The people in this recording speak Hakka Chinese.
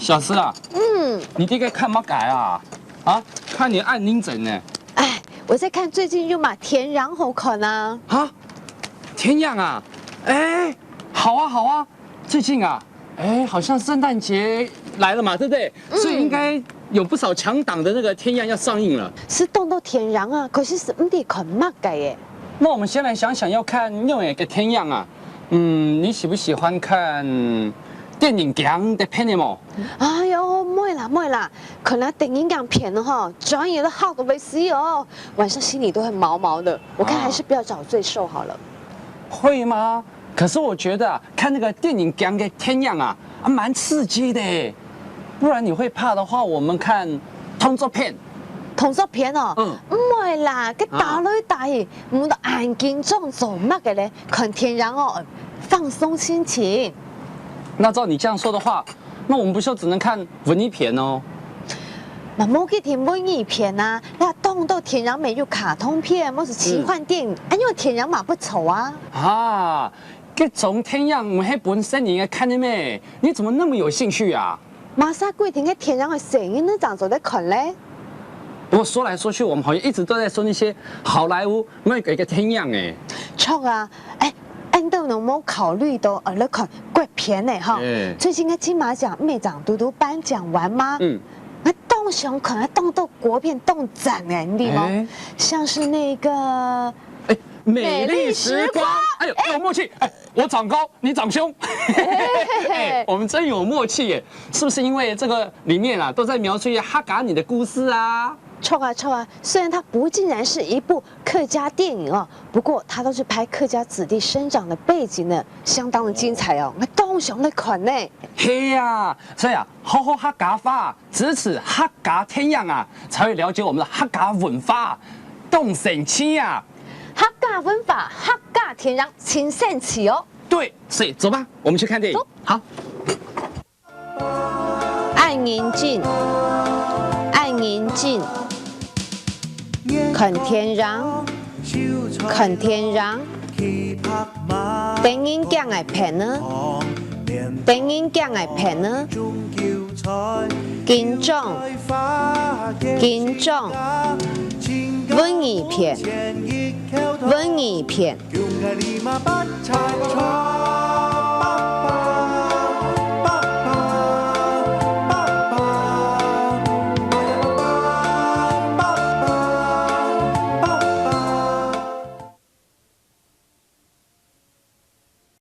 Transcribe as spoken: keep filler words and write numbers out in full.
小詩啊，嗯，你在該看麼个啊？啊，看你恁認真呢。哎，我在看最近有麼个電影好看啊。啊，電影啊？哎，好啊，好啊，最近啊，哎，好像聖誕節來了嘛，對不對？所以應該有不少強檔的那個電影要上映了。係當多電影啊，可是係毋知看麼个耶。那我們先來想想要看哪一個電影啊？嗯，你喜不喜歡看電影gang个片的無？哎喲，毋會啦，毋會啦，看了電影gang片吼，轉眼都好个會死哦，晚上心裡都會毛毛的。我看還是不要找罪受好了。會嗎？可是我覺得啊，看那個電影gang个電影啊，啊，蠻刺激的耶。不然你會怕的話，我們看動作片。動作片哦，嗯，毋會啦，該打來打去，毋都恁緊張做麼个咧？看電影哦，放鬆心情。那照你這樣說的話，那我們不就只能看文藝片哦？嘛無去聽文藝片啊，該當多電影乜有卡通片，或是奇幻電影，恁樣電影嘛不錯啊。啊，這種電影毋係分細人仔看个咩？你怎麼那麼有興趣啊？麼儕規定个電影係細人仔正做得看咧？不過說來說去，我們好像一直都在說那些好萊塢、美國个電影欸。著啊，哎，恁多人無考慮到，呃，來看國片呢，哈。最近个金馬獎乜正拄拄頒獎完嘛。嗯。𠊎當想看，當多國片當讚欸，你知無？像是那個哎，美麗時光。哎喲，有默契。哎，我長高，你長胸。哎，我們真有默契耶！是不是因為這個裡面啊，都在描述一些客家人的故事啊？著啊，著啊，雖然它不盡然是一部客家電影哦，不過它都是拍客家子弟生長的背景呢，相當的精彩哦，𠊎當想來看呢。係啊，所以啊，好好客家話，支持客家電影啊，才會了解我們的客家文化，當神奇啊！客家文化、客家電影，真神奇哦！對，所以走吧，我們去看電影。走。好。恁認真，恁認真，看電影，看電影。 得人驚个片呢，得人驚个片呢，緊張，緊張，文藝片，文藝片。